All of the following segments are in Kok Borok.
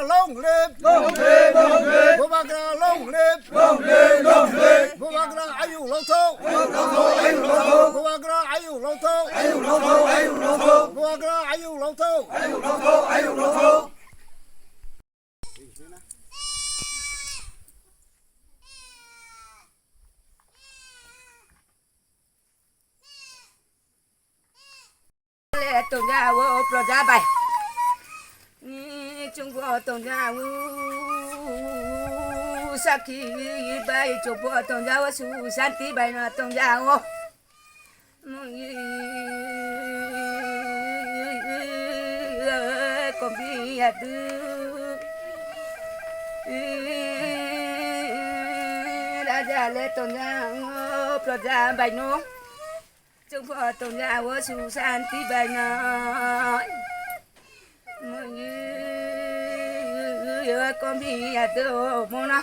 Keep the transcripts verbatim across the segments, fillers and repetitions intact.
Long live! Long live! Long live! Bubagra long live! Long live! Long live! Bubagra ayuk longthok! Ayuk longthok! Ayuk longthok! Bubagra ayuk longthok! Ayuk longthok! Ayuk longthok! Bubagra ayuk longthok! Ayuk longthok! Ayuk longthok! Le tongjago proja bai. Ni chungbo tongjago sakhi bai, chungbo tongjago su santi bai no tongjago. Kombi adu. Raja le tongjago proja bai no. Chungbo tongjago su santi bai no. Kombi adu mono.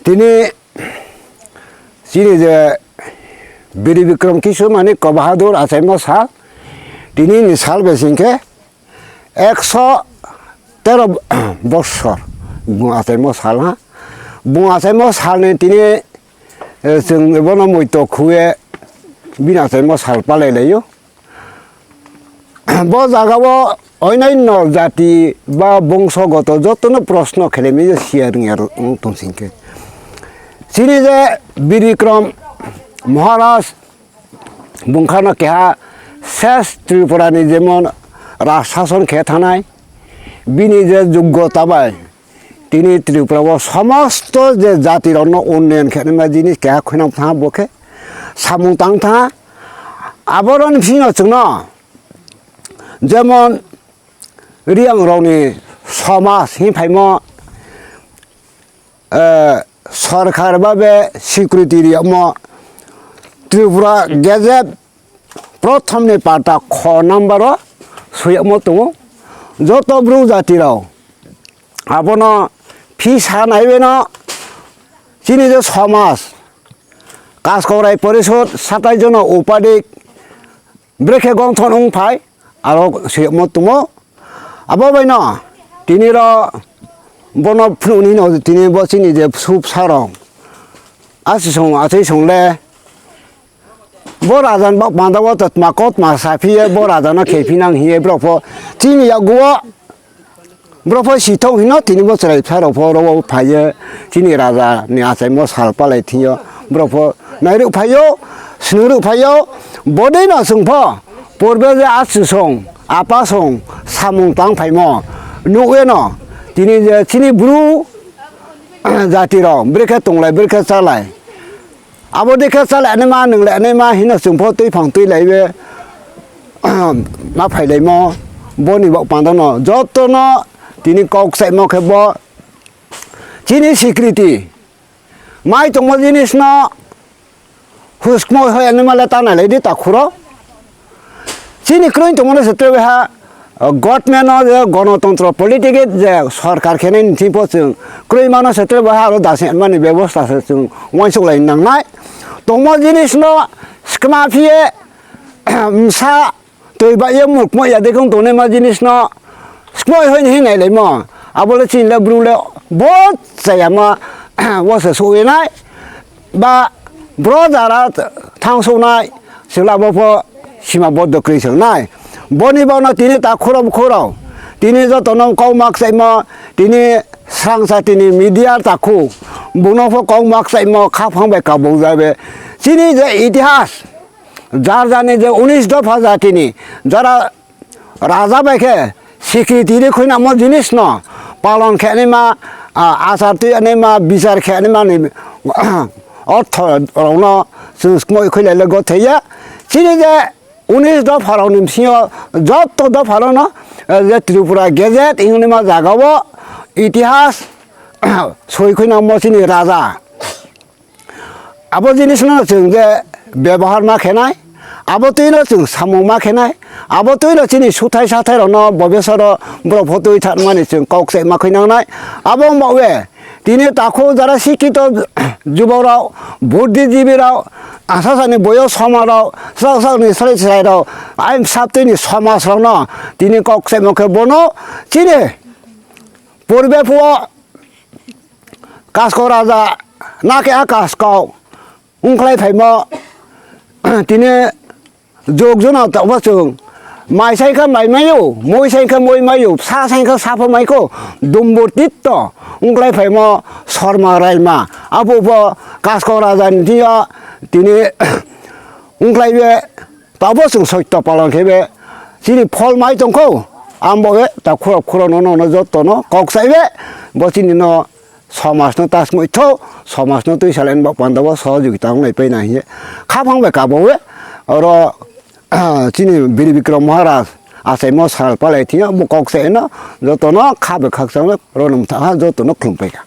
Tini chini je Bir Bikram Kishore Manikya Bahadur achaimo sal, tini ni sal besing khe ekso tero borsor bung achaimo sal ha. Bung achaimo salni tini, eh, chwng bono muito khuye bini achaimo sal palai laio. Bo jagao oinaino jati ba bongsogoto jotono proshno khlaimani je siya rwngya wng tong sing khe. Chini je Bir Bikram Maharaj bungkhano keha ses Tripurani jemon raj sason khe thanai, bini je joggota bai tini Tripura o somosto je jati rokno unnoyon khe nima jinis keha khwnam tha bo khe samung tang tha. Aboroni bisingo chwngno jemon Riyangrokni somaj hwnwi phaimo, eh, sorkar babe security riyamo Tripura Gazette prothomni pata kho number o suyamo tongo. Joto bru jati rok abono phi sa naibe no chini je somaj Kaskaurai Porishod satai jono upadik brekhe gonthon wng phai aro suyamo tongo. Abo baino tini ro bono phunukni hino tini bo chini je bwswk bwsarok asisong achaisong le bo raja ni bak panda o to tma kotma saphi ye bo raja no khephi nang hiye borok pho chini yago o borok pho sithok hino tini bo chwrai bwsa rok pho oro o phai ye chini raja ni achaimo sal palai thing yo borok pho nairwk phai o swnwrwk phai o bodei no chwng pho purbe je achusong apasong samung tang phaimo nukya no tini je chini bru jati rok brekhe tonglai brekhe chalai. Abo dikhe chalainai ma nunglainai ma hino chwngpho twiphang twilaiwi ma phailaimo boni bok pandano jotono tini kok chaimo khe bo chini sikriti mai tongmo jinisno huskmo hoyanai ma le ta nailai di ta khuro. Chini kwrwi tongmani se tei ha, uh, government no je gonotontro politic je sorkar khenai ni thing pho chwng kwrwi mano se tei ha aro dasenmani bebosta se chwng uansuk lai nangnai. Tongmo jinis no swkma phiye msa twi ba ye mukmo ya de kong tongnai ma jinis no swkma hoi ni hinai lai mo. Abo le chini le bru le bo chaya ma wo se suinai. Ba bro jara thang suknai, chwla bo pho sima boddo kwrwi swngnai. Boni bagno tini ta khuro khuro, tini jotono kok mak chaimo, tini srangsa tini media ta khu, bungno pho kok mak chaimo khaphang bai kabuk jabe. Chini je itihas, jar jani je unis dopha jatini, jara Raja bai khe sikriti ri khuinamo jinis no palon khe nai ma, ah, achar twi nai ma, bichar khe nai ma ni ortho rok no chwng moi khui lai le go thei ya. Chini je unis dopha rok ni bisingo joto dopha rok no, eh, je Tripura Gazette wng nai ma jaga o itihas soi khuinamo chini raja. Abo jinisno chwng je bebohar ma khenai, abo twino chwng samung ma khenai, abo twino chini suthai sathai rokno bobesoro borok pho twi thangmani chwng kok se ma khwi nangnai. Abo wng baowe tini takhuk jara sikito juborok, buddhijibi rok, asasani boyo somarok, sak sakni srai srai rok, ayang saptini somaj rokno tini kok se ma khe bono chini purbe phuo Kaskau raja, na khe a kaskau wngkhlai phaimo, tini jog jona tongma chwng, mai sai kha mai maio, moi sai kha moi maio, sa sai kha sapha maikho, dumbur titto wngkhlai phaimo Sorma Raima, abo bo Kaskau raja ni thia tini wngkhlai be. Tabo chwng soito palon khe be chini phol mai tongkho, ambo be ta khuro khuro no no joto no kok sai be bo chini no somaj no ta smui tho, somaj no twi salai bak panda bo sohojogita wngnai pai na hiye khaphang bai kabo be oro chini Bir Bikram Maharaj achaimo sal palai thia bo kok sai no joto no kha be khakchang ro num tha joto no khulum pai kha.